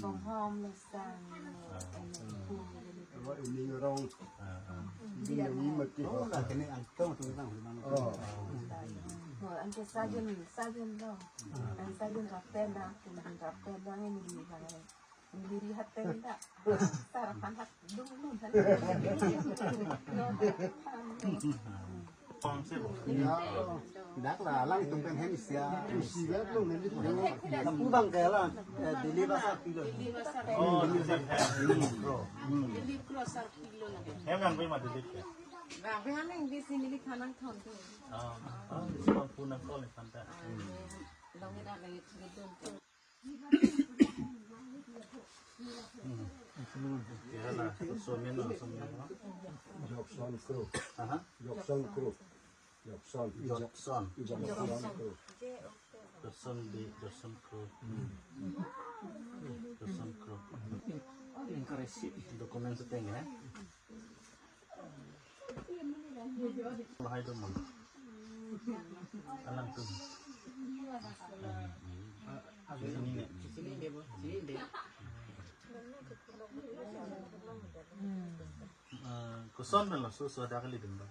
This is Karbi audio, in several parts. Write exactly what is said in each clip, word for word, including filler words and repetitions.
Bonghom, Lesang, Ening Rong. Ini yang ini mati. Oh, kene antong tu tang. Oh. Anke sajun, sajun dong. Sajun rapen dah, sajun rapen dah ini di mana. Diri hat tenda. Sarapan hat dum dum hat. Dak la lang tum pen hem sia. Isi la tum nem di. Kapu bang ke la, eh, Delhi basa kilo. Oh, Delhi basa. Delhi cross ar kilo lagi. Hem yang pe ma Delhi ke? Bang, bang, nang di sini di kanang thon tu. Ah, ah, isi bang punang kol ni panta. Long ni dak lagi gitu. Jokson Kro. Aha. Jokson Kro. Jokson. Jokson. Jokson Kro. Jokson di, Jokson Kro. Jokson Kro. Dokumen seteng ya. Lahai tu mang. Alang tu. Sini ne. Sini de bo, sini de. Eh, koson pen laso so hadak kali dun ba?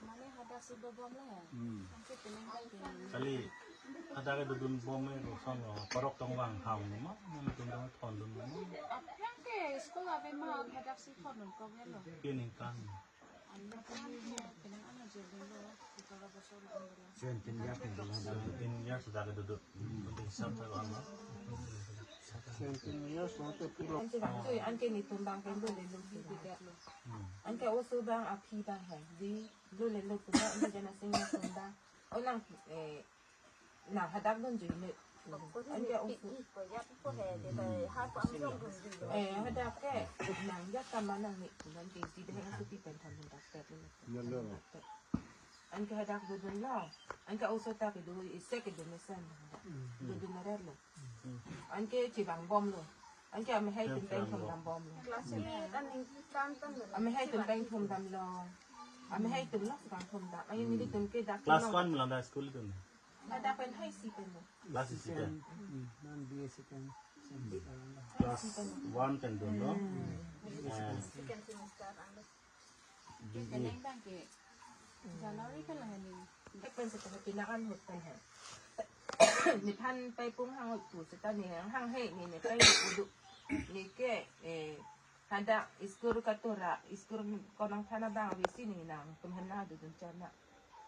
Mane hadak si dobom le. Hmm. Anke penang kali. Kali hadak dodun bom e koson lo, parok tong vang hau ma, mane dun dong thon dun ma. Apyang ke school ave ma hadak si thon dun ko velo. Ke ningkan. Seventeen years pen dun hadak. Seventeen years hadak dodun. Penting sampai lama. Seventeen years lo te pura. Anke bang joi, anke netum bang pen dun le lo pi bidet lo. Hmm. Anke oso bang aphi bang hai. Di lo le lo pu bang, anke jana sing lo pu bang. Olang, eh, na hadak dun joi le. Anke oso. Eh, hadak ke nang ya kama nang ni, nang ke di deh, oso pi pen thon hadak tet ni. Ya, ya. Anke hadak dodun lo. Anke oso ta ke do, isi ke do mesen. Dodun meret lo. Anke chibang bom lo. Anke amahai tum peng thom dam bom lo. Amahai tum peng thom dam lo. Amahai tum lo sibang thom dam. Ayo nelitum ke dak. Class lo. One ma la da school tum? Hadak pen hai si pen lo. Class isi pen. Hmm, non B A si pen. Class one pen dun lo. Hmm. Eh. Second semester ang. Di, di. Keneng bang ke January kan lahai ni. Pen seta pina kan hut pen hai. Nephan pai pung hang pu seta ne hang hang hai ne ne pai pu du. Ne ke, eh, hadak school katura, school konang thana bang visi ne nangtum hem na dodun chana.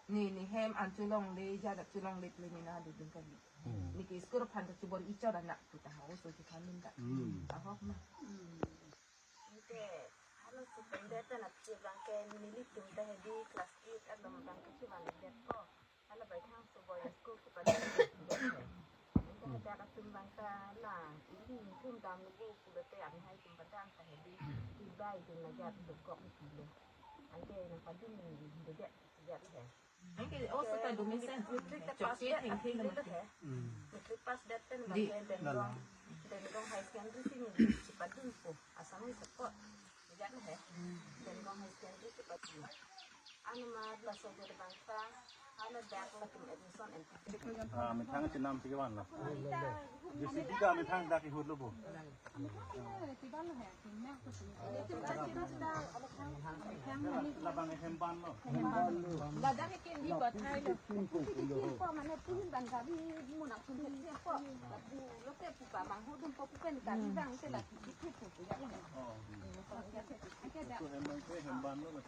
Ne ne hem an cholongle, ja dak cholongle ple ne na dodun kali. Hmm. Ne ke school aphan ta chubor ichor anak pu ta ha oso ke khan dun ta. Hmm. Ahok na. Hmm. Anke, halaso pen det pen aphi bang ke nelitum ta hedi class eight along bang ke chivan det ko. Hala bai thang so boy school ke pada. Anke hadak atum bang ta la, ili thum dam lo bu ku te amahai tum padam ta hedi. Ibai tum na jat do kok ni kilo. Anke na padun do jat jat he. Anke oso ta do mesen. Matric ta pass. Chokche det thengtheng aphi le mati. He. Hmm. Matric pass det pen di. Bang ke Dengong. Dengong High Secondary si ne chipadun po. Assamese ko. Jan he. Dengong High Secondary chipadun. Ano ma laso ke bangsa. Ano dak latum admission en. Ah, methang chenam si kevan lo. J C B ta methang dak ihut lo bo. Labang hem ban lo. Ladak ke di pathai lo. Mane puhin ban gari munak sun het ko. Lapu lote pupa manghu dum ko pupen gari bang te lagi itu tu ya. Oh. Ke hem ban ke hem ban lo.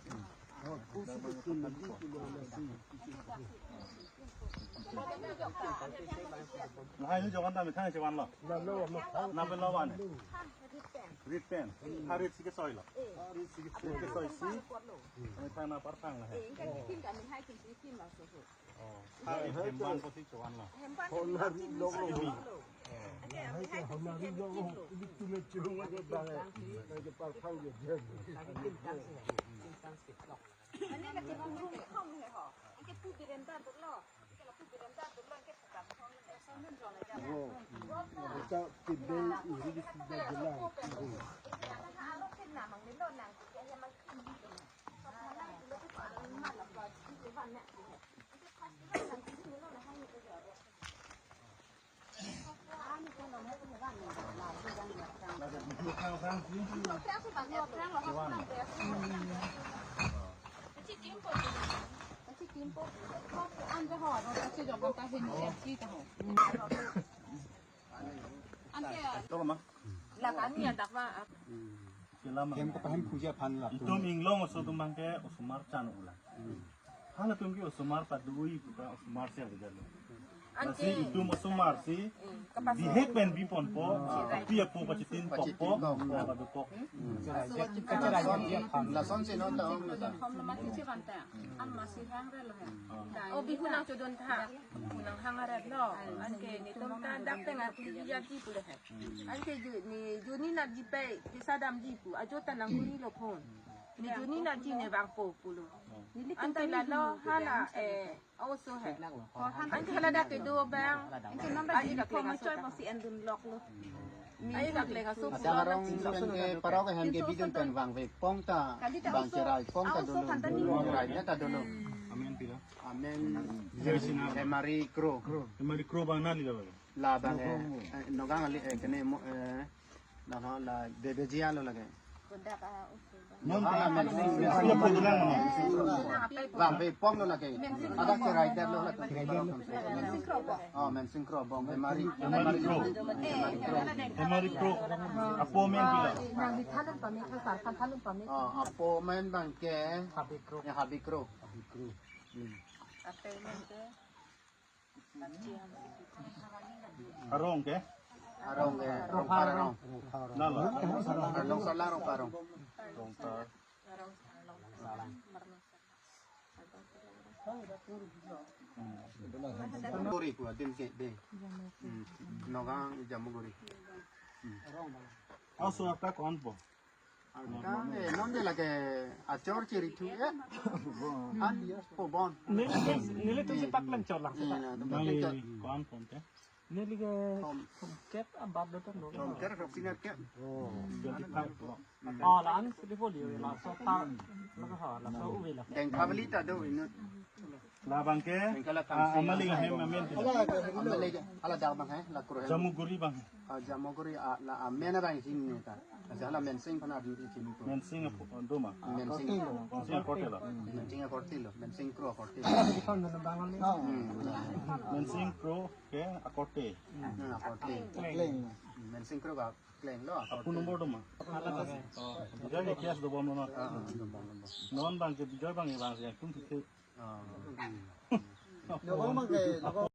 Oh, pusi tu lagi tu lo lagi. Lahai nu jogan ta methang chevan lo. Lapu lo. Na pen lo van. Rit pen. Ha rit si kesoi lo. Ha rit si kesoi. Rit kesoi si. Methang na parthang lo he. Oh. Ha rit hem ban ko si chevan lo. Hona rit lo. Kimi. Oh. Hona rit lo. Ini tu me chunga ke bang. Ke parthang ke. Ani lagi punggung khom he ho. Anke pu berenda dolo. Anke la pu berenda dolo, anke pu kam khom le. Sa nun jong le ja. Oh. Kita kita ini kita jelas. Alo kin na mang ni lo nang ke ya mang kin ni. Sa pala Tolong, ma. Lakan ya dak, ma. Sila, ma. Hem kepahem puja aphan la. Itum inglong oso atum abangke osomar chan ulang. Halatum ke osomar padu-i puta osomar si abijar lo. Anke. Lasi itum osomar si, hmm, kapas bihek pen biponpo, hmm, api apo pachitinpokpo, pachitinpok, hmm, na padupok. Lason, lason si non ta om ta. Hom lo mati si banta. An masi hang re lo he. Hmm. Oh, Bihu nangchodun tha. Bihu nanghang re lo. Anke netum ta dak tengah kuliah ji pulo he. Anke ju-, ne juni nat ji pai, kesa damji pu, ajo ta nangkuri lo phone. Ne juni nat ji ne vangpo pulo. Anta lalo hala, eh, oso he. Anke hala dak kedo abang. Anke non ba aji ji kakleng aso choi ta. Aji kakleng aso. Adarong pen ke parok hem ke bidun pen vangvepong ta. Bang cherai pong ta dolo. Cherai ta dolo. Amen pira? Amen. Jai Sinha. Emari Kro. Emari Kro abang nali lo. Labang, eh, eh, Nagaon kali, eh, kene mo, eh, la ho, la Bebejiya lo lake. Non, ah, Mensing, Mensing, Mensing, Mensing, Mensing. Vangvepong lo lake. Ada ke rider lo lake. Mensing Kro abang. Oh, Mensing Kro abang. Emari, Emari Kro. Emari Kro. Emari Kro. Apo amen pira? Nang di thanun pame, thasar than thanun pame. Oh, apo amen abangke. Habe Kro. Ya, Habe Kro. Habe Kro. Hmm. Ape amen ke? Arong ke? Arong ke, Rongphar arong. Nalo. Arong Sala Rongphar arong. Rongphar. Jamuguri ku adim ke de. Hmm. Nagaon Jamuguri. Hmm. Aso apta konpo? Angka, eh, non de lake achor chiri thu, eh. An, po bon. Neli, neli tum si paklem chor lang. Iya, na, tum paklem chor. Neli konpon te? Neli ke Tom. Tom kep abat do tom do. Tom kep, Tom kep. Oh, twenty-five lo. Oh, la-an si di folio, laso ta, laso ha, laso uve la. Dengkha beli ta do inu. Labang ke, ah, Amaling ahem amen. Amaling, ala dak abang he, la Kro he. Jamuguri abang. Ah, Jamuguri, ah, la amen abang sini ta. Aja la Mensing aphan adun sini ko. Mensing apo, do ma? Mensing. Mensing akorte lo. Mensing akorte lo. Mensing Kro akorte. Hmm. Mensing Kro ke akorte. Hmm, akorte. Kleng. Mensing Kro ba kleng lo. Apo nombor do ma? Oh, Bijoy ke case dobom lo na. Ah, ah, dobom, dobom. Non abang ke Bijoy abang, abang si atum si. Ah. Dobom abang ke, dobom.